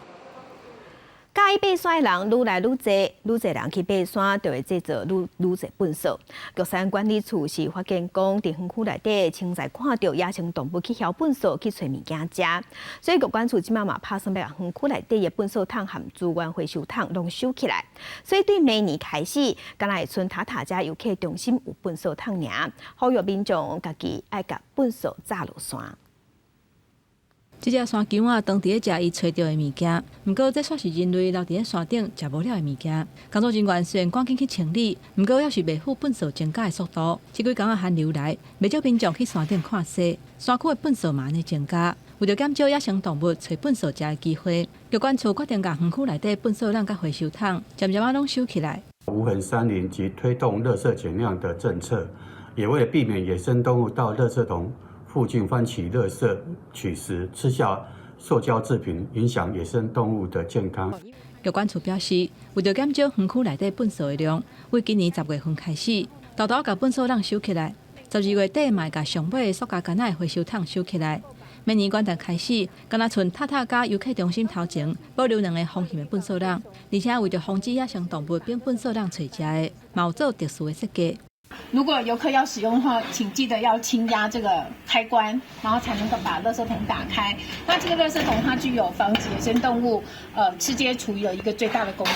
佮意爬山的人愈來愈濟，愈濟人去爬山，就會製造愈愈濟糞埽。玉山管理處是發現講，佇園區內底，清在看著野生動物去枵糞埽去揣物件食，所以玉管處這擺嘛拍算欲共園區內底的糞埽桶和資源回收桶攏收起來。所以對明年開始，敢若會賰塔塔遮遊客中心有糞埽桶爾，呼籲民眾家己愛共糞埽炸落山。這隻山羌仔當佇咧食伊揣著的物件，毋過這煞是人類留佇咧山頂食無了的物件。工作人員雖然趕緊去清理，毋過猶是袂赴糞埽增加的速度。這幾工仔寒流來，袂少民眾去山頂看雪，山區的糞埽嘛按呢增加。為著減少野生動物揣糞埽食的機會，玉管處決定共園區內底糞埽桶佮回收桶，漸漸仔攏收起來。無痕山林及推動垃圾減量的政策，也為了避免野生動物到垃圾桶附近翻起垃圾取食，吃下塑膠製品，影響野生動物的健康。玉管處表示，為著減少園區內底糞埽的量，為今年10月份開始，沓沓共糞埽桶收起來。12月底嘛會共上尾塑膠矸仔的回收桶收起來。明年元旦開始，敢若賰塔塔佮遊客中心頭前保留兩个方形的糞埽桶，而且為著防止野生動物反糞埽桶揣食的，嘛有做特殊的設計。如果遊客要使用的話，請記得要輕壓這個開關，然後才能夠把垃圾桶打開。那這個垃圾桶它具有防止野生動物吃接廚餘的一個最大的功能。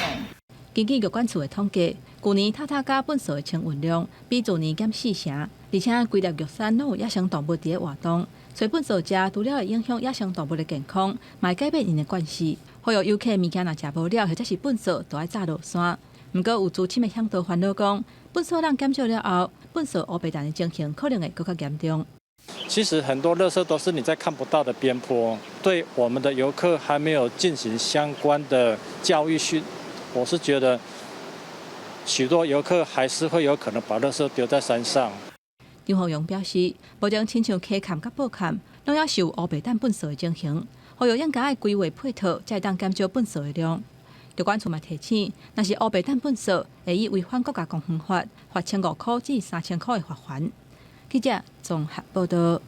根據玉管處的統計，舊年塔塔加糞埽的清運量比去年減四成，而且規粒玉山攏有野生動物佇咧活動，揣糞埽食，除了會影響野生動物的健康，嘛會改變𪜶的慣勢。呼籲遊客物件若食無了，或者是糞埽，就愛早落山。毋過有資深的嚮導煩惱講，糞埽量減少了後，糞埽烏白蛋的情形可能會閣較嚴重。其實很多垃圾都是你在看不到的邊坡，對我們的遊客還沒有進行相關的教育訓，我是覺得許多遊客還是會有可能把垃圾丟在山上。張宏榮表示，目前親像溪崁佮埔崁，攏猶是有烏白蛋糞埽的情形，呼籲應該愛規劃配套，才會當減少糞埽的量。玉管處嘛提醒，若是烏白蛋糞埽，會以違反國家公園法，罰1500塊至3000塊的罰鍰。記者綜合報道。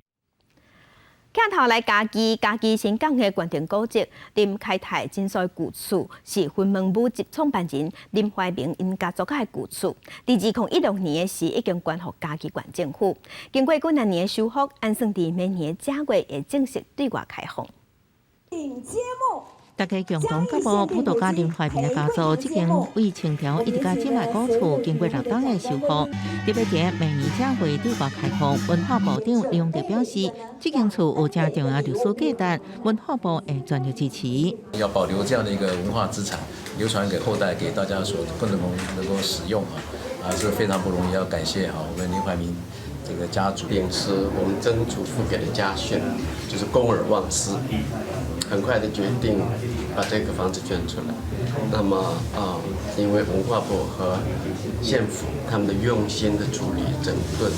鏡頭來嘉義，嘉義新港的關定古蹟林開泰診所舊厝，是雲門舞集創辦人林懷民𪜶家族的舊厝。佇2016年的時，已經捐予嘉義縣政府。經過幾若年的修復，按算佇明年正月會正式對外開放。大家共同腳步，舞蹈家林懷民的家族，這間為清朝一直到這擺古厝，經過六冬的修復，特別佇明年正月對外開放。文化部長李永得表示，這間厝有誠重要歷史價值，文化部會全力支持。要保留這樣的一個文化資產，流傳給後代，給大家所共同能夠使用啊，啊是非常不容易。要感謝哈我們林懷民這個家族。秉持我們曾祖父給的家訓，就是公而忘私。很快的決定把這個房子捐出來。那麼啊，因為文化部和縣府他們的用心的處理整頓，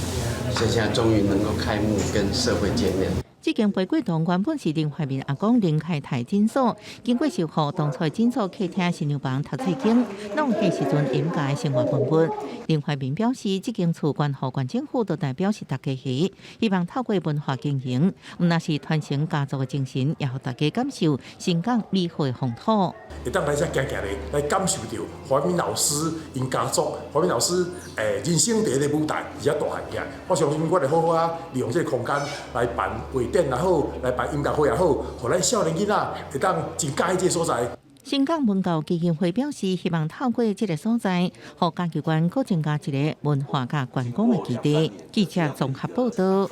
所以現在終於能夠開幕跟社會見面。這間玫瑰堂原本是林懷民阿公林開泰診所，經過修復，當初診所客廳、新娘房、讀冊間，攏彼時陣𪜶家的生活文物。林懷民表示，這間厝捐予縣政府，就代表是大家的，希望透過文化經營，毋但是傳承家族的精神，也予大家感受新港美好的風土。會當來遮行行咧，來感受著懷民老師𪜶家族，懷民老師人生第一个舞台，佇遮大漢起來。我相信我會好好仔利用這个空間來辦畫展也好，來辦音樂會也好，予咱少年囡仔會當真佮意這个所在。新港文教基金會表示，希望透過這个所在，予嘉義縣閣增加一个文化佮觀光的基地。記者綜合報道。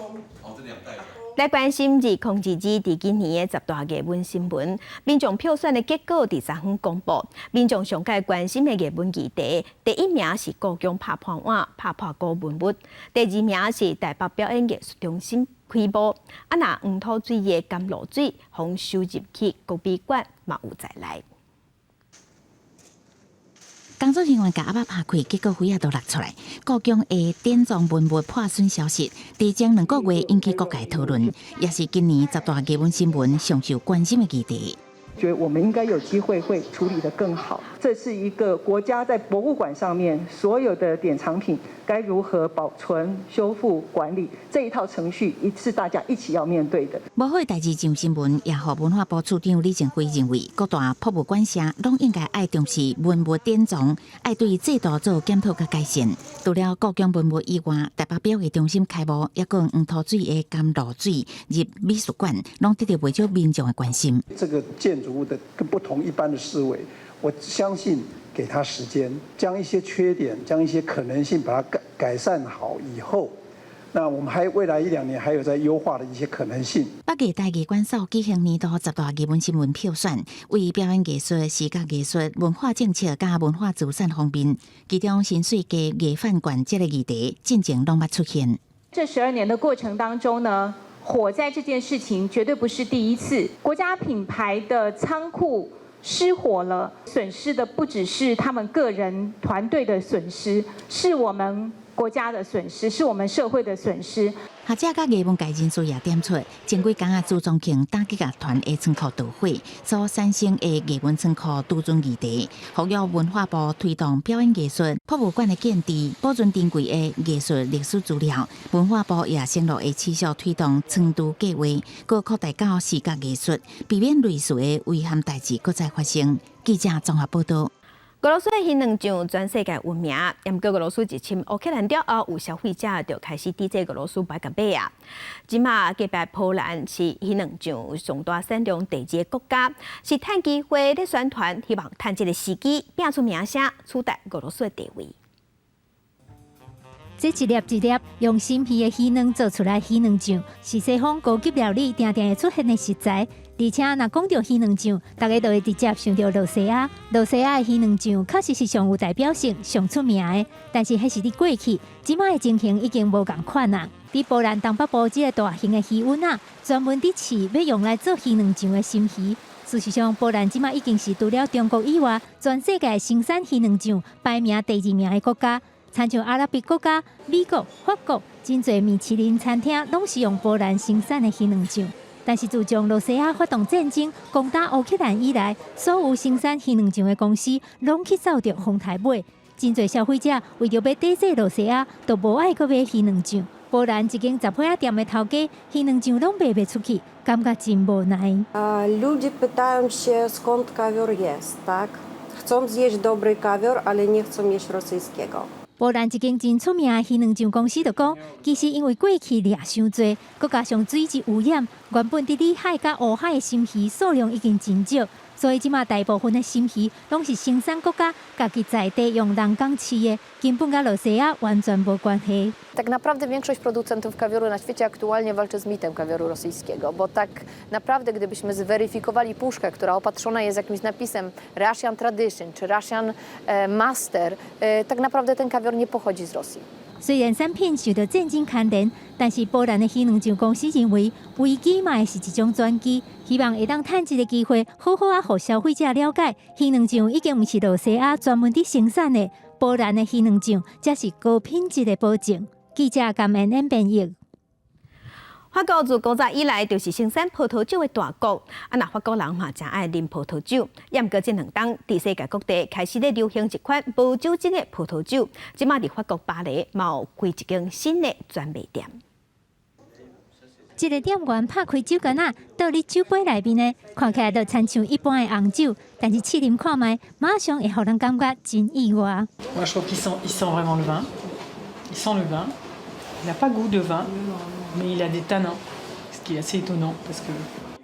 來關心2022佇今年的十大藝文新聞，民眾票選的結果佇昨昏公布。民眾上蓋關心的藝文議題，第一名是故宮拍破碗、拍破古文物；第二名是台北表演藝術中心開幕。啊，若黃土水的甘露水，予收入去國美館嘛有在內。工作人員共鴨仔拍開，結果飛仔都落出來。故宮的典藏文物破損消息，佇前兩個月引起各界討論，也是今年十大藝文新聞上受關心的議題。覺得我們應該有機會會處理得更好。這是一個國家在博物館上面所有的典藏品該如何保存、修復、管理這一套程序，是大家一起要面對的。無好的代誌上新聞，也予文化部處長李正輝認為，各大博物館社攏應該愛重視文物典藏，愛對制度做檢討佮改善。除了故宮文物以外，台北表藝中心開幕，抑閣黃土水的甘露水入美術館，攏得著袂少民眾的關心。這個建築物的跟不同一般的思維，我相信給他時間，將一些缺點，將一些可能性把它改善好以後，那我們還未來一兩年還有在優化的一些可能性。北藝大藝館所舉行年度十大藝文新聞票選，為表演藝術、視覺藝術、文化政策佮文化資產方面，其中新水街藝販館這個議題，進前攏捌出現。這12年的過程當中呢，火災這件事情絕對不是第一次。國家品牌的倉庫失火了，損失的不只是他們個人團隊的損失，是我們國家的損失，是我們社會的損失。學者佮藝文界人士也點出，前幾工仔朱宗慶打擊樂團的倉庫導火所產生的藝文倉庫儲存議題，呼籲文化部推動表演藝術博物館的建置，保存珍貴的藝術歷史資料。文化部也承諾會持續推動倉儲計劃，閣擴大到視覺藝術，避免類似的遺憾代誌閣再發生。記者綜合報道。俄羅斯的魚卵醬全世界聞名，毋過俄羅斯入侵烏克蘭了後，有消費者就開始抵制俄羅斯欲共買啊。這馬隔壁波蘭是魚卵醬上大產量第二个國家，是趁機會咧宣傳，希望趁這个時機拼出名聲，取代俄羅斯的地位。這一粒一粒用深魚的魚卵做出來魚卵醬，是西方高級料理定定會出現的食材。而且，若講著魚卵醬，大家就會直接想著露西亞。露西亞的魚卵醬確實是上有代表性、上出名的。但是，彼是佇過去，這馬的情形已經無仝款啊。佇波蘭東北部這个大型的魚塭仔，專門佇飼欲用來做魚卵醬的深魚。事實上，波蘭這馬已經是除了中國以外，全世界生產魚卵醬排名第二名的國家。親像阿拉伯國家、美國、法國，真濟米其林餐廳攏是用波蘭生產的魚卵醬。但是自從露西亞發動戰爭攻打烏克蘭以來，所有生產魚卵醬的公司攏去走著風台尾。真濟消費者為著欲抵制露西亞，就無愛閣買魚卵醬。波蘭一間雜貨仔店的頭家，魚卵醬攏賣袂出去，感覺真無奈。 Ludzie pytają się, skąd kawior jest, tak? Chcą zjeść dobry kawior, ale nie chcą jeść rosyjskiego. 波蘭一間真出名的魚卵醬公司就講，其實因為過去掠傷濟，閣加上水質污染，原本佇裏海佮烏海的深魚數量已經真少，所以這馬大部分的深魚攏是生產國家家己在地用人工飼的，根本佮露西亞完全無關係。 Tak naprawdę większość producentów kawioru na świecie aktualnie walczy z mitem kawioru rosyjskiego, bo tak naprawdę gdybyśmy zweryfikowali puszkę, która opatrzona jest jakimś napisem Russian Tradition czy Russian Master, tak naprawdę ten kawior nie pochodzi z Rosji. 雖然產品受到戰爭牽連，但是波蘭的魚卵醬公司認為危機嘛會是一種轉機，希望會當趁這个機會好好仔予消費者了解，魚卵醬已經毋是露西亞專門佇生產的，波蘭的魚卵醬才是高品質的保證。記者甘恩恩編譯。法國自古早以來就是生產葡萄酒的大國，啊，若法國人嘛誠愛啉葡萄酒。也毋過這兩冬，佇世界各地開始咧流行一款無酒精的葡萄酒。這馬佇法國巴黎嘛有開一間新的專賣店。這个店員拍開酒罐仔，倒佇酒杯內面的，看起來就親像一般的紅酒，但是試啉看覓，馬上會予人感覺真意外。 Moi, je trouve qu'il sent, il sent vraiment le vin. Il sent le vin. Il n'a pas goût de vin, mais il a des tanins, ce qui est assez étonnant parce que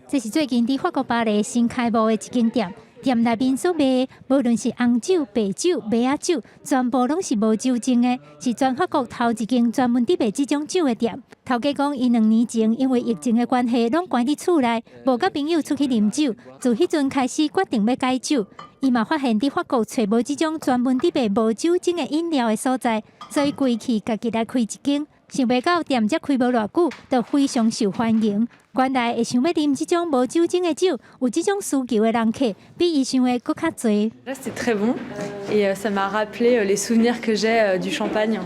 這是最近佇法國巴黎新開幕的一間店，店內面所賣的，無論是紅酒、白酒、麥仔酒，全部攏是無酒精的，是全法國頭一間專門佇賣這種酒的店。頭家講，伊兩年前因為疫情的關係，攏關佇厝內，無佮朋友出去啉酒，自彼陣開始決定欲戒酒。伊嘛發現佇法國揣無這種專門佇賣無酒精的飲料的所在，所以規氣家己來開一間。想袂到店才開無偌久，就非常受歡迎。原來會想欲啉這種無酒精的酒，有這種需求的人客，比伊想的閣較濟。 Là, c'était très bon et ça m'a rappelé les souvenirs que j'ai du champagne,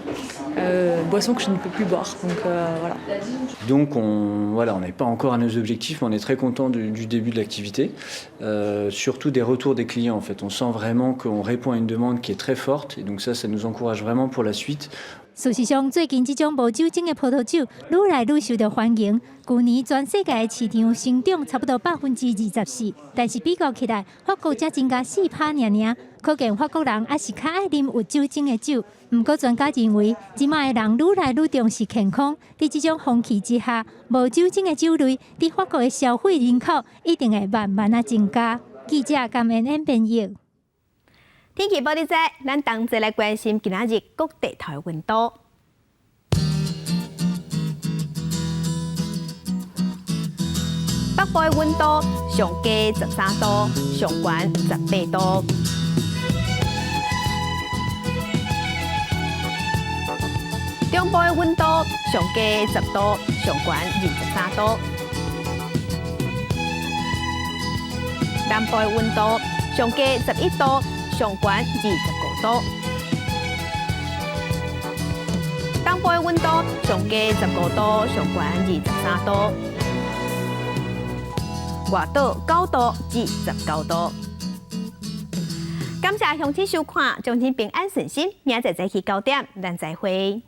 boisson que je ne peux plus boire. Donc voilà. Donc on, voilà, on n'est pas encore à nos objectifs, mais on est très content du début de l'activité, surtout des retours des clients. En fait, on sent vraiment qu'on répond à une demande qui est très forte et donc ça, ça nous encourage vraiment pour la suite. 事實上，最近這種無酒精的葡萄酒愈來愈受到歡迎。舊年全世界的市場成長差不多24%，但是比較起來，法國才增加4趴爾爾，可見法國人猶是較愛啉有酒精的酒。毋過專家認為，這馬的人愈來愈重視健康，佇這種風氣之下，無酒精的酒類佇法國的消費人口一定會慢慢仔增加。記者甘恩恩編譯。天氣報你知，咱同齊來關心今仔日各地頭的溫度。北部的溫度上低13度，上懸18度。中部的溫度上低10度，上懸23度。南部的溫度上低11度。上懸25度，東部的溫度上低15度，上懸23度，外島9度至19度。感謝鄉親收看，祝您平安順心，明仔載早起9點，咱再會。